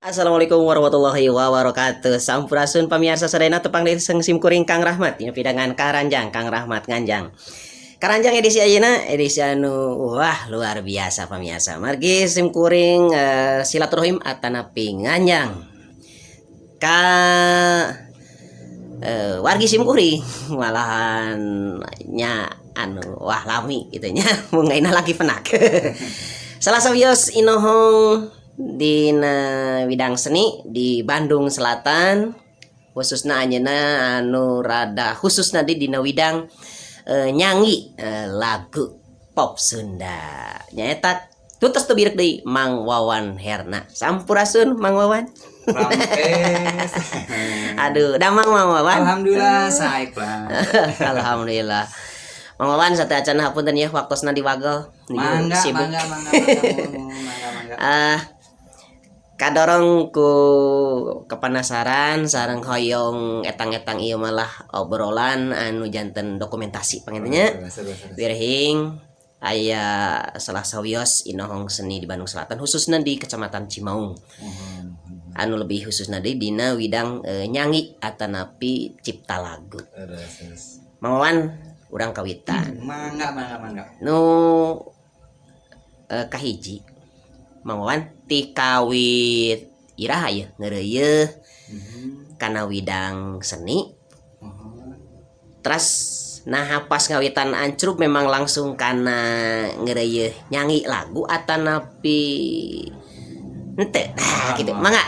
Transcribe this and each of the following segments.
Assalamualaikum warahmatullahi wabarakatuh. Sampurasun pamirsa sadayana, tepang deui sareng sim kuring Kang Rahmat. Dina pidangan Karanjang Kang Rahmat Nganjang. Karanjang edisi ayeuna, edisi anu wah luar biasa, pamirsa. Margi sim kuring silaturahim atanapi nganjang ka wargi sim kuring, malahan nya anu wah lami gitu nya, mun lagi penak. Salah sawios inohong dina bidang seni di Bandung Selatan, khususna anjeunna anu rada khususna di dina widang nyanyi lagu pop Sunda, nyaeta tutos teu birek deui, Mang Wawan Herna. Sampurasun, Mang Wawan. Rampes. Aduh, damang, Mang Wawan? Alhamdulillah sae lah. Alhamdulillah. Mang Wawan, sateuacan hapunten ya, waktosna diwagel. Mangga. Sibuk. Mangga, mangga, mangga, mangga, mangga. Ah, kadorong ku kepenasaran sareng hoyong etang-etang ieu malah obrolan anu janten dokumentasi panginten nya. Seru, seru. Wirhing aya salah sawios inohong seni di Bandung Selatan, khususnya di Kecamatan Cimaung, Muhun. Anu lebih khususnya di dina widang nyanyi atanapi cipta lagu. Terus, terus. Mang Wawan, urang kawitan. Mangga, mangga, mangga. Nu kahiji, Mang Wawan, ti kawit iraha ya ngeureuyeuh kana widang seni? Muhun. Terus nah, pas ngawitan ancrub memang langsung kana ngeureuyeuh nyanyi lagu atanapi henteu? Nah, gitu, mangga.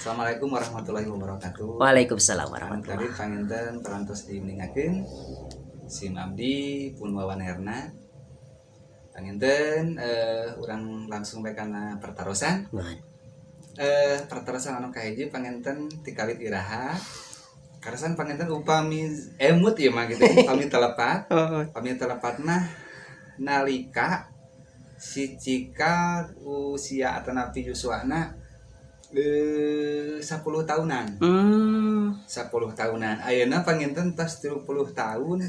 Assalamualaikum warahmatullahi wabarakatuh. Waalaikumsalam warahmatullahi. Tadi panginten parantos diuningakeun, sim abdi pun Wawan Herna. Panginten urang langsung bae kana pertarosan. Nuhun. Pertarosan anu kahiji, panginten ti kawit iraha? Karasan panginten upami emut ieu mah gitu, upami telepat, upami telepat mah nalika si Cika usia atanapi yuswana 10 tahunan. 10 tahunan. Ayeuna panginten tos 30 tahun.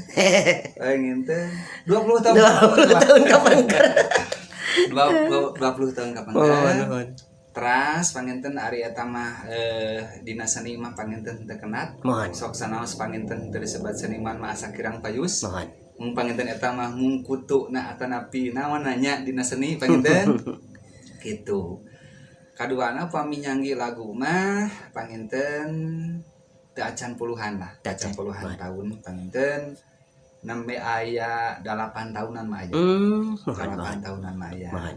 Panginten 20 tahun. 20 tahun kapengker. 20, 20 tahun kapan? Oh, nuhun. Teras panginten ari eta mah dina seni mah panginten teu kenat. Muhun. Sok sanaos panginten teu disebat seniman mah asa kirang payus. Muhun. Mung panginten eta mah mung kutu na atanapi naon nanya dina seni panginten gitu. Kaduana, pami nyanggi lagu mah panginten teu acan puluhan lah, Teu teu acan acan, puluhan muhun. Tahun panginten nembe aya 8 tahunan mah aya. Muhun, 8 muhun. Tahunan mah aya. Muhun.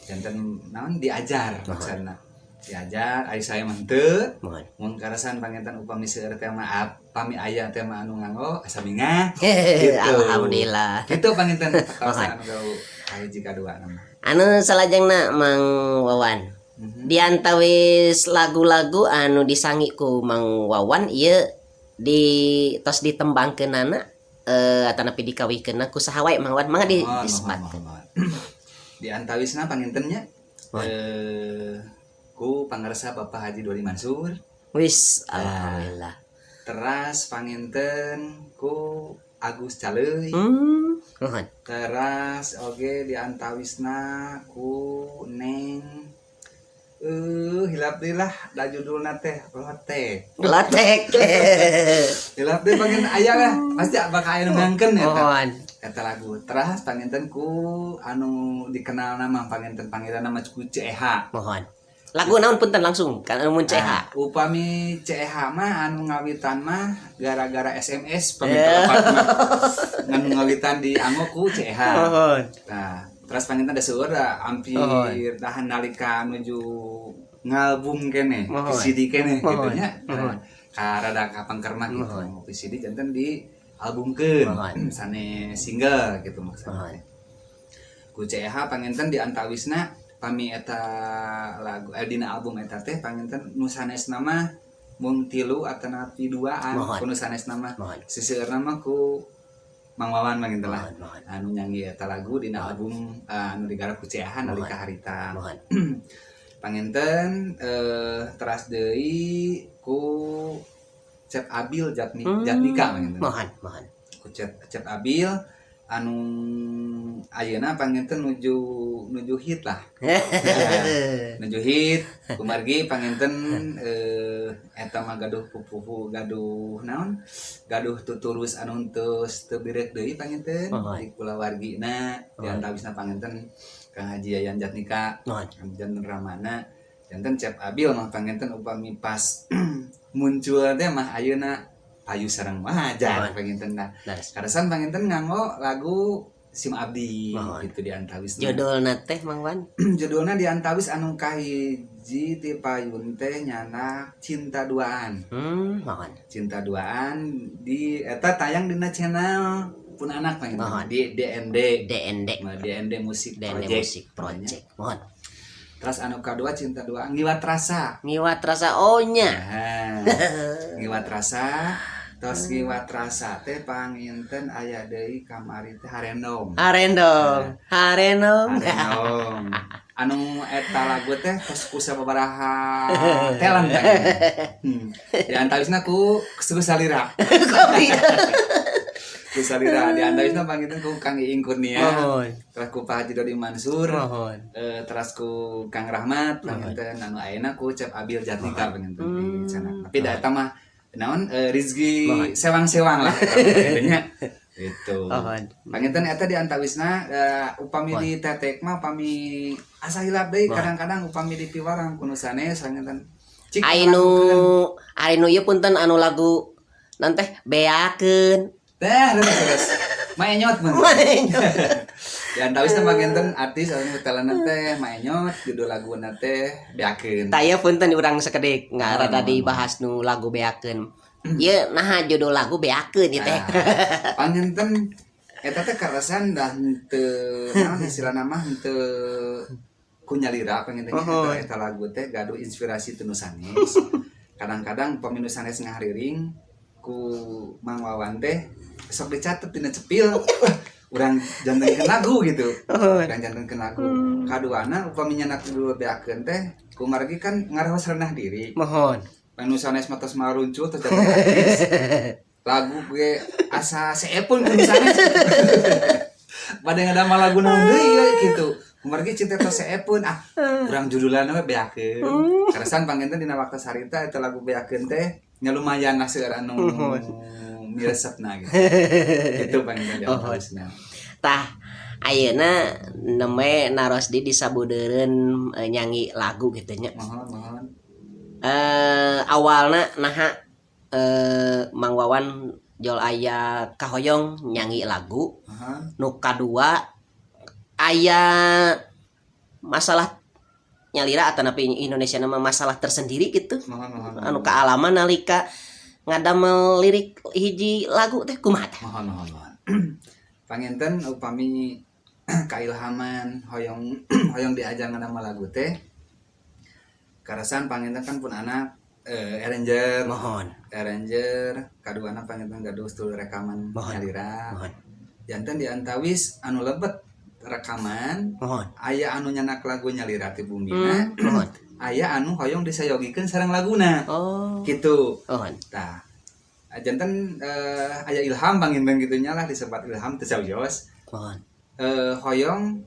Janten naon, diajar Muhun. Maksudna. Diajar ari saya mah teu. Muhun. Mun karasan panginten upami seueur teh mah pami aya teh mah anu nganggo asa bingah gitu. Alhamdulillah. Gitu panginten pertarosan anu gau kahiji kadua nama. Anu salajengna, Mang Wawan. Di antawis lagu-lagu anu disangi ku Mang Wawan ieu di tos ditembangkeunana atanapi dikawihkeunna ku saha wae, Mang Wawan? Mangga di Muhun, muhun, disebatkeun. Muhun, muhun. Di antawisna panginten nya Muhun. Ku pangarsa Bapak Haji Doli Mansur. Wis, alhamdulillah. Teras panginten ku Agus Caleuy. Muhun. Teras oge di antawisna ku Neng hilap deui lah da judulna teh Lotek. Lotek. Hilap deui, panginten aya lah, pasti bakal aya nu ngangkeun eta. Muhun. Eta lagu. Teras panginten ku anu dikenal nama panginten panggilan nama ku CEH. Muhun. Lagu naon, punten, langsung kan anu mun CH? Nah, upami CEH mah anu ngawitan mah Gara-gara SMS pami telepat mah anu ngawitan di anggo ku CEH. Muhun. Nah, terus panginten da seueur da hampir tahan nalika menuju ngalbum kene, Muhun. VCD kene gitu Muhun. nya. Muhun. Ka rada kapengker mah gitu. Muhun. VCD janten di albumkeun Muhun. sane single gitu maksudnya. Muhun. Ku CEH panginten di antawisna pami eta lagu dina album eta teh panginten nu sanesna mah mung tilu atanapi duaan Muhun. ku nu sanesna mah. Muhun. Seseueurna mah ku Mang Wawan panginten lah. Muhun, muhun. Anu nyanyi eta lagu dina album anu digarap ku CEH nalika harita. Muhun. Panginten teras deui ku Cep Abil Jatmi, Jatmika panginten. Muhun, muhun. Ku Cep, Cep Abil. Anu ayeuna panginten nuju nuju hit lah, nuju hit kumargi panginten eta mah gaduh pupuhu, gaduh naon, gaduh tuturus anu tos teu birek deui panginten di kulawargina. Di antawisna panginten Kang Haji Yayan Jatnika, janten ramana, janten Cep Abil mah panginten upami pas muncul teh mah ayeuna payu sareng wajar panginten. Nah, kaleresan panginten nganggo lagu Sim Abdi gitu di antawisna. Judulna teh, Mang Wan? Judulna di antawis anu kahiji ti payun teh nyanak Cinta Duaan. Mohon. Cinta Duaan di eta tayang dina channel pun anak panginten di DND. DND. DND Musik DND Project. Musik Project. Mohon. Terus anu kadua Cinta Duaan, Ngiwat Rasa. Ngiwat Rasa, oh nya. Nah, Ngiwat Rasa. Terus Ngiwat Rasa teh panginten aya deui kamari teh Harendong. Harendong, Harendong. Harendong. Anu eta lagu teh tos ku sababaraha talent teh. Di antawisna ku Suku Salira. Kopi. Ku Salira di antawisna panginten ku Kang Iing Kurnia. Terus ku Pak Haji Dodi Mansur. Terus ku Kang Rahmat panginten, anu ayeuna ku Cep Abil Jatnika panginten di sana. Tapi da eta mah naon Rizky sewang-sewang lah nya. Itu. Panginten eta di antawisna upami di tetek mah upami asa hilap deui kadang-kadang upami di piwarang ku nu sanes panginten. Cik Ainu ainu ieu punten, anu lagu nan teh beakeun. Teh terus terus. Maenyot mah. Di antawisna panginten artis anu talentna teh Maenyot, judul laguna teh Beakeun. Tah, ieu punten urang sakedik nggak Mohon, rada mohon, dibahas nu lagu Beakeun. Ieu naha judul lagu Beakeun ieu teh? Nah, panginten eta teh kaleresan dah henteu naon istilahna mah henteu ku nyalira panginten nya, eta lagu teh gaduh inspirasi ti nu sanes. Kadang-kadang upami nu sanes ngahariring ku Mang Wawan teh sok dicatet dina cepil. Wah, urang jantenkeun lagu gitu. Urang jantenkeun lagu. Kaduana upami nyanak judul Beakeun teh kumargi kan ngaraos rendah diri. Nu sanes mah tos maruncul, tos jadi artis. Lagu ge asa seepun ku nu sanes. Pada ngadamel lagu naon deui we gitu. Kumargi cinta tos seepun, ah urang judulan we Beakeun. Kaleresan panginten dina waktu harita eta lagu Beakeun teh nya lumayan lah seueur anu miresepna gitu. Itu panginten di antawisna. Tah, ayeuna nembe naros di sabudeureun nyanyi lagu gitu nya. Mohon, mohon. Awalna naha Mang Wawan jol aya kahoyong nyanyi lagu? Nu kadua, aya masalah nyalira atau napi Indonesia nama masalah tersendiri gitu Mohon, mohon. Anu kaalaman nalika ngadamel lirik hiji lagu teh kumaha teh? Mohon, mohon, mohon. Panginten upami kailhaman hoyong hoyong diajar ngadamel lagu teh kaleresan panginten kan pun anak arranger. Arranger, kaduana panginten gaduh studio rekaman nyalira. Janten di antawis anu lebet rekaman aya anu nyanak lagu nyalira ti bumina, aya anu hoyong disayogikeun sareng laguna gitu. Tah, janten aya ilham panginten gitu nya lah, disebat ilham teu sawios. Hoyong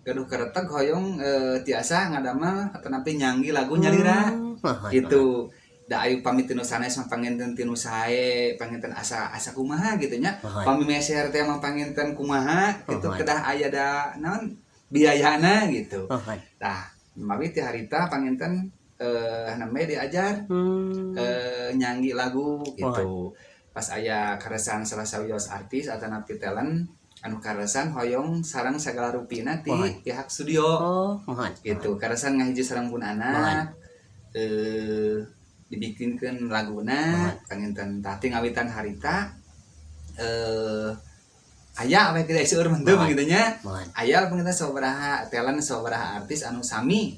gaduh kereteg hoyong tiasa ngadamel atanapi nyanggi lagu nyalira gitu. Da ayu pami tinu sanes mah panginten tinu sae panginten asa asa kumaha gitu nya. Pami meser teh mah panginten kumaha gitu, kedah aya da naon biayana gitu. Tah, mawi ti harita panginten namanya diajar nyanggi lagu gitu. Pas aya karesan salah sawios artis atanapi talent anu karesan hoyong sareng sagala rupina ti pihak studio Oh, mohon. gitu. Karesan ngahiji sareng pun anak dibikinkeun laguna panginten. Tah, ti ngawitan harita aya we kieu seueur mah teu gitu nya. Aya panginten sabaraha talent, sabaraha artis anu sami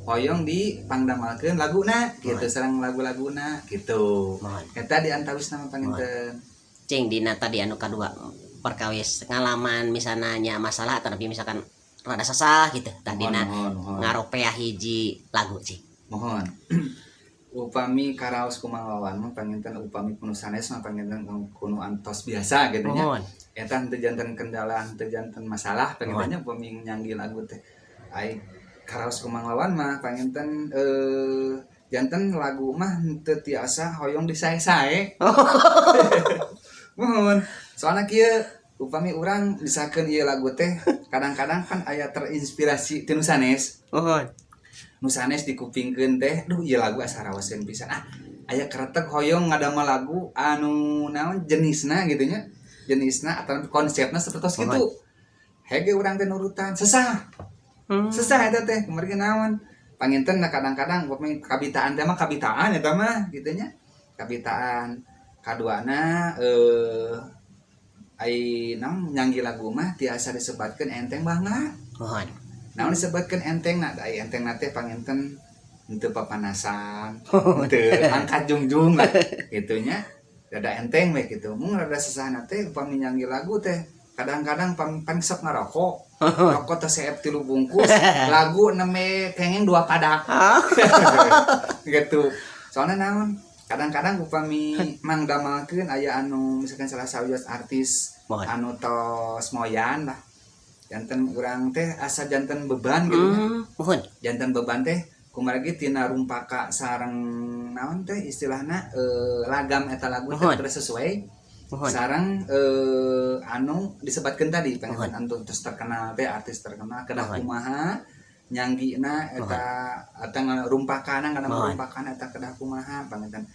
hoyong dipangdamelkeun laguna gitu, sareng lagu-laguna gitu. Eta di antawisna mah panginten. Cing dina tadi anu kadua, perkawis ngalaman misalnya nya masalah atau misalkan rada sasah gitu tadina Mohon, mohon, mohon. Ngaropea hiji lagu, cing. Mohon. Upami karaos ku Mang Wawan mah panginten, upami ku nu sanes mah panginten ku nu antos biasa gitu nya. Eta henteu janten kendala, henteu janten masalah panginten nya upami nyanggi lagu teh. Ai karaos ku Mang Wawan mah panginten janten lagu mah henteu tiasa hoyong disae-sae. Muhun. Soalna kieu, upami urang misalkeun ieu lagu teh kadang-kadang kan aya terinspirasi ti nu sanes. Nu sanes dikupingkeun teh, duh, ieu lagu asa raoseun pisan. Ah, aya kretek hoyong ngadamel lagu anu naon jenisna gitu nya. Jenisna atau konsepna seperti kitu. Hege urang teh nurutan, sesah. Sesah eta teh, kumargi naon? Panginten nah kadang-kadang upami kabitaan teh mah kabitaan eta mah gitu nya. Kabitaan. Kaduana ai naon nyanggi lagu mah tiasa disebatkeun enteng banget. Naon disebutkeun enteng na, ai enteng na teh panginten henteu papanasan, henteu angkat jungjung lah gitu nya. Rada enteng we gitu. Mung rada sesahna teh upami nyanggi lagu teh kadang-kadang pan sok ngarokok. Rokok teh seep 3 bungkus, lagu nembe kenging 2 padak. Gitu. Soalnya naon? Kadang-kadang upami mangdamelkeun aya anu misalkan salah sawios artis anu tos moyan lah. Janten urang teh asa janten beban gitu nya. Janten beban teh kumargi tina rumpaka sareng naon teh istilahna lagam eta lagu teh terus sesuai sareng anu disebatkeun tadi pengen anu terus terkenal teh, artis terkenal kedah kumaha nyanggina eta eta rumpakana kana rumpakana eta kedah kumaha panginten.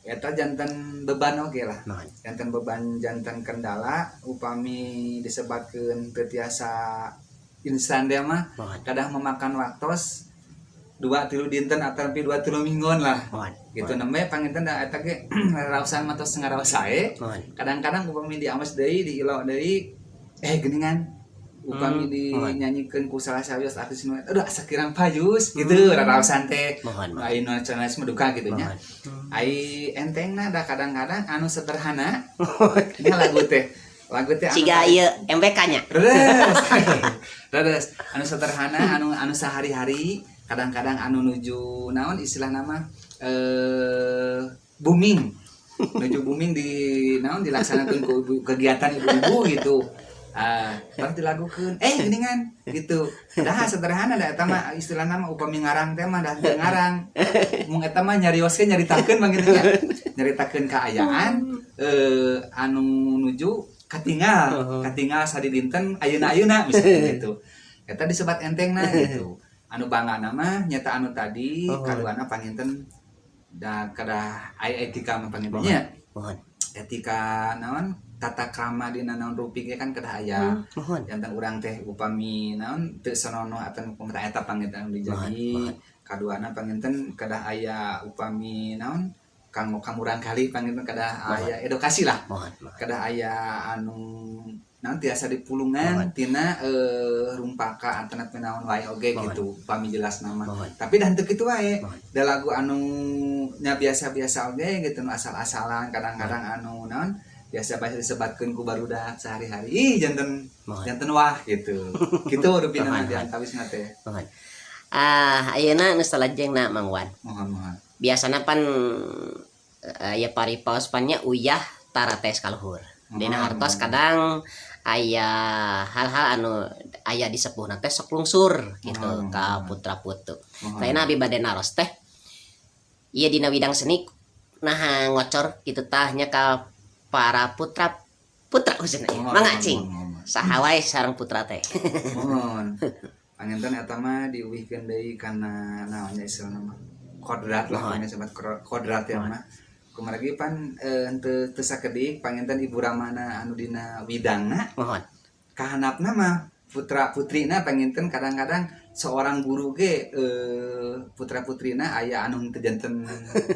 Eta janten beban oge lah. Janten beban, janten kendala upami disebatkeun teu tiasa instan dia mah kadah memakan waktos 2-3 dinten atau 2-3 mingguan lah. Gitu nembe panginten da eta ge raraosan mah tos ngaraos sae. Kadang-kadang upami diames deui, diilo deui, geuningan upami dinyanyikeun ku salah sawios artis nu aduh asa kirang payus gitu raraosan teh. Muhun, muhun. Ai nasionalisme duka gitu nya. Ai entengna da kadang-kadang anu sederhana nya lagu teh anu Siga ieu MBK nya. Leres. Leres. Anu sederhana, anu anu sehari-hari, kadang-kadang anu nuju naon istilah nama booming. Nuju booming di naon dilaksanakan ku kegiatan ibu-ibu gitu. Ah, terus dilagukeun. Geuningan gitu. Dah sederhana da eta mah istilah nama upami ngarang teh mah dah teu ngarang. Mung eta mah nyarioskeun, nyaritakeun mah gitu nya. Nyaritakeun kaayaan anu nuju katinggal, katinggal sadidinten ayeuna-ayeuna misalnya gitu. Eta disebat entengna gitu. Anu banggana mah nyata anu tadi, kaduana panginten da kedah aya etika mah panginten nya. Etika naon tata krama dina naon rupi ge kan kedah aya. Janten urang teh upami naon teu senonoh atau pemerintah eta panginten anu dijagi. Kaduana panginten kedah aya upami naon kanggo kamurang kali panginten kedah aya edukasi lah. Muhun, muhun. Kedah aya anu naon tiasa dipulungan tina rumpaka antara naon wae oge gitu upami jelas nama. Tapi dah henteu kitu wae. Da lagu anu nya biasa-biasa oge gitu nu asal-asalan kadang-kadang anu naon biasa biasa disebatkeun ku barudak sehari-hari ih janten janten wah gitu. Gitu rupina di antawisna teh. Muhun. Ah, ayeuna nu salajengna, Mang Wan. Muhun, muhun. Biasana pan aya paripaos pan nya, uyah tarates kaluhur. Dina hartos kadang aya hal-hal anu aya di sepuhna teh sok lungsur gitu ka putra putu. Ayeuna abi bade naros teh ieu dina widang seni nah ngocor gitu tah nya ka para putra putra khususna. Mangga cing. Muhun, muhun. Saha wae sareng putra teh. Muhun. Panginten eta mah diuihkeun deui kana naon nya istilahna mah kodrat lah, sebat kodrat ya mah. Kumargi pan henteu teu sakedik panginten ibu ramana anu dina widangna kahanapna mah putra putrina panginten kadang-kadang seorang guru ge putra putrina aya anu henteu janten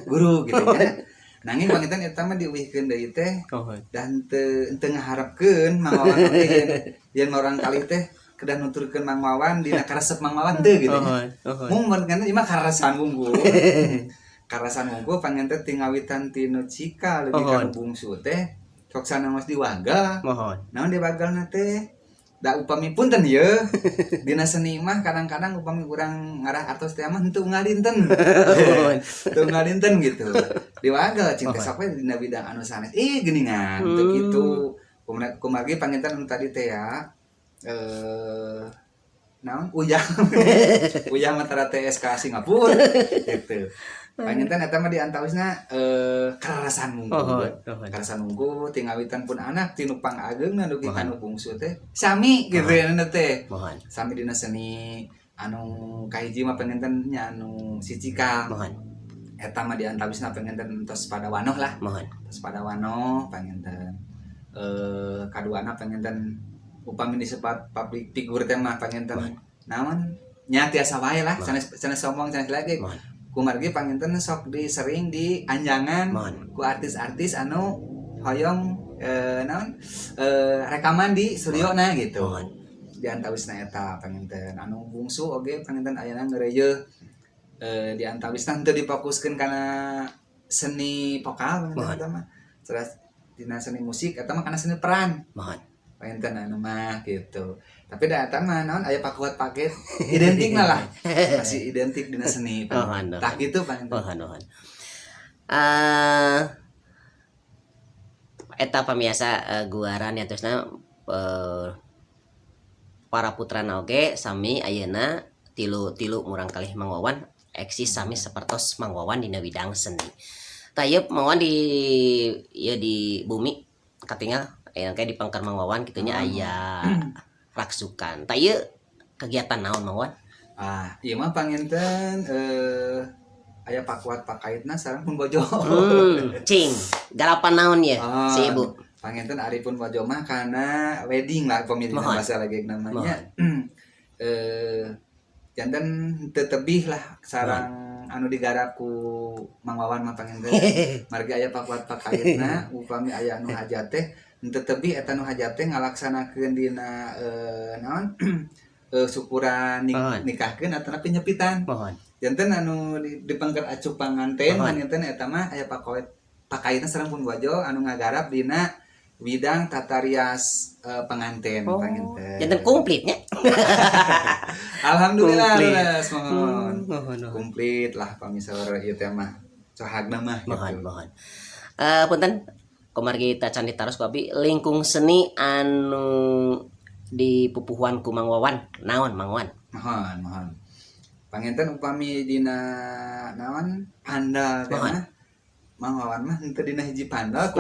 guru gitu nya. Nanging panginten eta mah diuihkeun deui teh dan teu teu ngaharepkeun Mang Wawan oge yen yen orang kali teh kedah nuturkeun Mang Wawan dina karesep Mang Wawan teu gitu nya. Muhun, muhun. Mung mun kan ieu mah karasan wungkul. Karasan wungkul panginten ti ngawitan ti nu cikal leuwih ka nu bungsu teh sok sanaos diwagal. Naon diwagalna teh? Da upami punten ye dina seni mah kadang-kadang upami urang ngarah artos teh mah henteu ngalinten. Teu ngalinten gitu. Diwagel cing teh sok we dina bidang anu sanes. Ih geuningan teu kitu. Kumargi panginten anu tadi teh ya. Naon uyah. Uyah mah tara TS ka Singapura gitu. Panginten eta mah di antawisna karasan mungku. Karasan mungku tingawitan pun anak tinu pangageungna dugi ka nu bungsu teh sami gitu ya teh. Sami dina seni anu kahiji mah panginten nya anu si Cikal. Eta mah di antawisna panginten tos pada wanoh lah. Tos pada wanoh panginten. Kaduana panginten upami disebat public figure teh mah panginten naon nya tiasa wae lah sanes sanes sombong sanes lagi. Kumargi panginten sok disering di anjangan ku artis-artis anu hoyong naon rekaman di studiona gitu. Di antawisna eta panginten anu bungsu oge panginten ayana ngeureuyeun di antawisna henteu difokuskeun kana seni vokal panginten eta mah. Terus dina seni musik eta mah kana seni peran. Panginten anu mah gitu. Tapi da eta mah naon aya pakuat paket identikna lah. Masih identik dina seni. Tah kitu panginten. Mohon. Eta pamiasa guaran ya terusna para putrana oge sami ayeuna tilu-tilu murang kalih Mang Wawan eksis sami sapertos Mang Wawan dina bidang seni. Tah ieu Mang Wawan di ieu di bumi katingal aya kayak di pangkar Mang Wawan kitu nya aya raksukan. Tah ieu kegiatan naon Mang Wawan? Ah, ieu mah panginten aya pakuat pakaitna sareng pun bojo. Cing, garapan naon ya si ibu? Panginten ari pun bojo mah kana wedding lah pemilihan bahasa lagi namanya. Janten teu tebih lah sareng anu digarap ku Mang Wawan mah panginten. Margi aya pakuat pakaitna upami aya anu hajat teh henteu tebih eta nu hajat teh ngalaksanakeun dina naon syukuran nikahkeun atanapi nyepitan. Janten anu dipengker acuk panganten panginten eta mah aya pakuat pakaitna sareng pun bojo anu ngagarap dina bidang tata rias pengantin panginten. Janten komplitnya. Alhamdulillah leres mohon. Komplit lah pamisor ieu teh mah. Cohagna mah gitu. Mohon. Punten kumargi tacan ditaros ku abi lingkung seni anu di pupuhuan ku Mang Wawan naon Mang Wawan? Mohon. Panginten upami dina naon pandal teh mah Mang Wawan mah henteu dina hiji pandal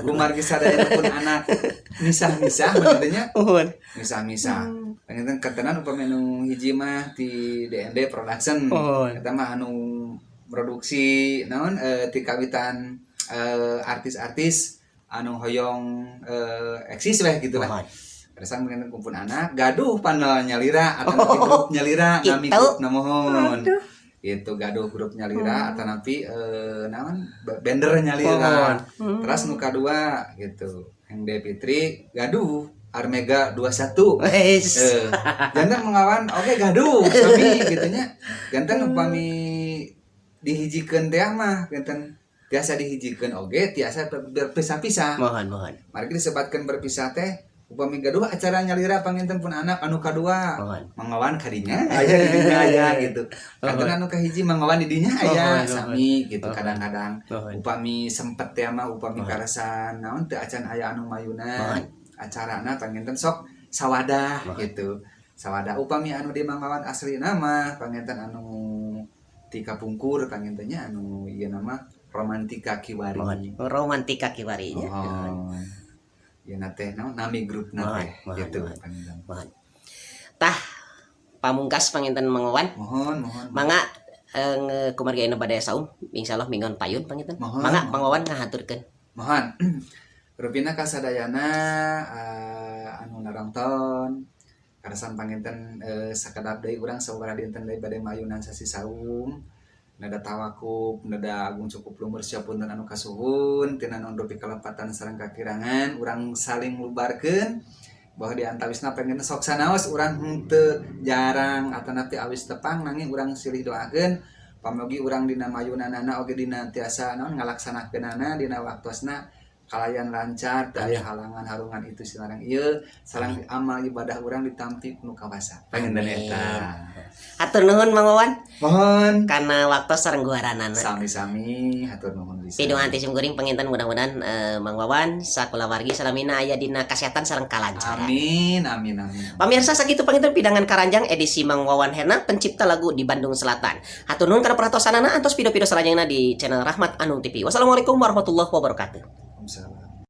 kumargi sadayana pun anak misah-misah panginten. Misah-misah. Panginten ketenan upami anu hiji mah ti DND Production. Eta mah anu produksi naon ti kawitan artis-artis anu hoyong eksis weh gitu lah. Keresan mungkin kumpul anak gaduh pandal nyalira atau grup nyalira nami grup namohon. Itu gaduh grup nyalira atau napi naon bender nyalira. Terus nu kadua gitu. Yang D Fitri gaduh Armega 21. Janten mengawan oke gaduh sami gitu nya. Janten upami dihijikeun teh mah janten tiasa dihijikeun oge tiasa berpisah-pisah. Mohon. Margi disebatkeun berpisah teh upami gaduh acara nyalira panginten pun anak anu kadua Mangawan kadinya aya di dinya aya gitu. Kanten anu kahiji Mangawan di dinya aya sami gitu kadang-kadang. Upami sempet teh mah upami karasan naon teu acan aya anu mayuna acarana panginten sok sawadah gitu. Sawadah upami anu di Mangawan aslina mah panginten anu ti kapungkur panginten nya anu ieu nama Romantika Kiwari. Romantika Kiwari nya. Ya nate naon nami grup nate gitu. Mohon. Tah pamungkas panginten Mang Wawan. Mohon. Mangga kumargi ayeuna bade saum insyaallah minggon payun panginten. Mangga Mang Wawan ngahaturkeun. Mohon. Rupina kasadayana anu narongton karasan panginten sakedap deui urang sababaraha dinten deui bade mayunan sasi saum. Nada tawakup, nada agung cukup lumur siapunten anu kasuhun, tina naon rupi kalepatan sareng kakirangan, urang saling lubarkeun bahwa di antawisna pengen sok sanaos urang henteu jarang atanapi awis tepang nanging urang silih doakeun pamogi urang dina mayunanana oge dina tiasa naon ngalaksanakeunana dina waktosna Kalayan lancar, teu aya halangan harungan itu sareng ieu, sareng amal ibadah urang ditampi ku nu kawasa. Panginten Amin. eta. Hatur nuhun, Mang Wawan, Mohon. Kana waktu sareng guaranana. Sami-sami, hatur nuhun pisan. Piduan ti simkuring panginten mudah-mudahan Mang Wawan sakulawargi salamina aya dina kesehatan sareng kalancaran. Amin, amin, amin. Pamirsa, sakitu panginten pidangan karanjang edisi Mang Wawan Herna, pencipta lagu di Bandung Selatan. Hatur nuhun kana perhatosanana, antos video-video selanjutnya di channel Rahmat Anung TV. Wassalamualaikum warahmatullahi wabarakatuh. Waalaikumsalam.